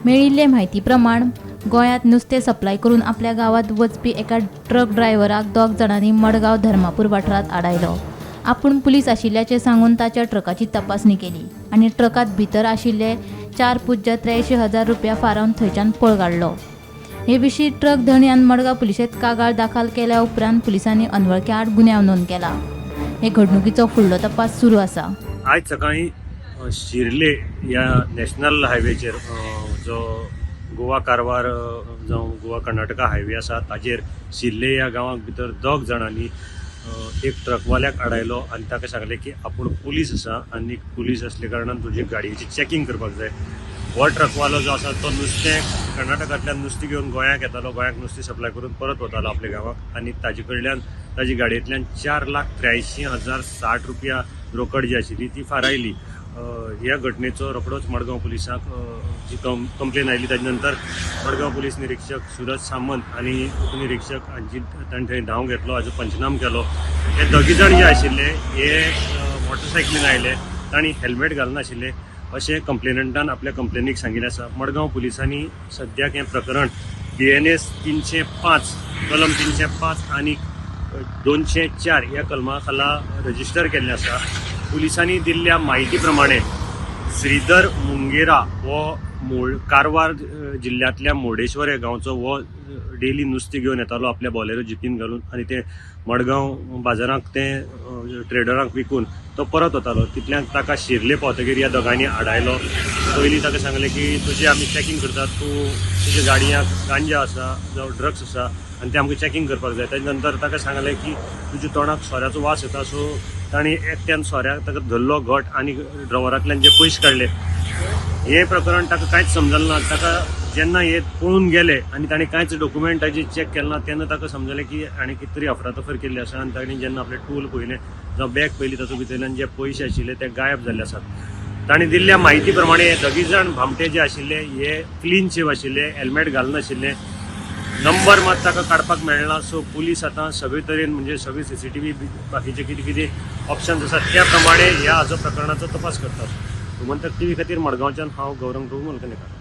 मेळिल्ले म्हायती प्रमाण गोंयांत नुस्तें सप्लाय करून आपल्या गांवांत वचपी एका ट्रक ड्रायव्हराक दोग जाणांनी मडगांव धर्मापूर वाठारांत आडायलो. आपूण पुलीस आशिल्ल्याचें सांगून ताच्या ट्रकाची तपासणी केली आनी ट्रकांत भितर आशिल्ले 4.83 रुपया फारावन थंयच्यान पळ काडलो. हे विशीं ट्रक धनयान मडगांव पुलिशेंत कागाळ दाखल केल्या उपरांत पुलिसांनी अनवळख्या आड गुन्यांव नोंद केला. हे घडणुकीचो फुडलो तपास सुरू आसा. आयज सकाळीं शिर्ले ह्या नॅशनल हायवेचेर, जो गोवा कारवार जावं गोवा कर्नाटका हायवे आसा, ताजेर शिर्ले ह्या गांवाक भितर दोग जाणांनी एक ट्रकवाल्याक आडायलो आनी ताका सांगलें की आपूण पुलीस आसा आनी पुलीस आसल्या कारणान तुजी गाडयेची चॅकींग करपाक जाय. हो ट्रकवालो जो आसा तो नुस्तें कर्नाटकांतल्यान नुस्तें घेवन गोंयाक येतालो. गोंयाक नुस्तें सप्लाय करून परत वतालो आपल्या गांवाक आनी ताजे कडल्यान, ताजी गाडयेंतल्यान 4,83,060 रुपया रोकड जी आशिल्ली ती फारायली. ह्या घटनेचो रोखडोच मडगांव पुलिसांक जी कंप्लेन आयली, ताजे नंतर मडगांव पुलीस निरिक्षक सुरज सामंत आनी उपनिरिक्षक हांची तांणी थंय धांव घेतलो, हाजो पंचनाम केलो. हे दोगी जाण जे आशिल्ले हे मोटरसायकलीन आयले, तांणी हेल्मेट घालनाशिल्ले अशें कंप्लेनंटान आपल्या कंप्लेनीक सांगिल्लें आसा. मडगांव पुलिसांनी सद्याक हें प्रकरण बीएनएस 305, कलम 305 आनी 204 ह्या कलमा खाला रजिस्टर केल्लें आसा. पुलिसांनी दिल्ल्या म्हायती प्रमाणे श्रीधर मुंगेरा हो मूळ कारवार जिल्ल्यांतल्या मुर्डेश्वर ह्या गांवचो. हो डेली नुस्तें घेवन येतालो आपल्या बॉलेरो जिपीन घालून आनी ते मडगांव बाजारांक ते ट्रेडरांक विकून तो परत वतालो. तितल्यान ताका शिर्ले पावतकीर ह्या दोगांनी आडायलो. पयलीं ताका सांगलें की तुजी आमी चॅकींग करतात, तूं तुज्या गाडयांक गांजा आसा जावं ड्रग्स आसा आनी तें आमकां चॅकींग करपाक जाय. ताजे नंतर ताका सांगलें की तुज्या तोंडाक सोऱ्याचो वास येता. सो तांणी एकट्यान सोऱ्याक ताका धरलो घट आनी ड्रॉवरांतल्यान जे पयशे काडले. हे प्रकरण ताका कांयच समजलें ना. ताका जेन्ना हे पळून गेले आनी ताणें कांयच डॉक्युमेंटाची चॅक केलें ना, तेन्ना ताका समजलें की हाणें कितें तरी अफरातफर केल्ली आसा आनी ताणें जेन्ना आपलें टूल पळयलें जावं बॅग पळयली, तातूंत भितरल्यान जे पयशे आशिल्ले ते गायब जाल्ले आसात. ताणें दिल्ल्या म्हायती प्रमाणे हे दोगी जाण भामटे जे आशिल्ले हे क्लीन शेव आशिल्ले, हेल्मेट घालनाशिल्ले, नंबर मात ताका काडपाक मेळना. सो पुलीस आतां सगळे तरेन, म्हणजे सगळे सीसीटीव्ही, बाकीचे कितें कितें ऑप्शन्स आसात, त्या प्रमाणे ह्या हाजो प्रकरणाचो तपास करतात. गोमंतक टीव्ही खातीर मडगांवच्यान हांव गौरंग प्रभू मलकनेकार.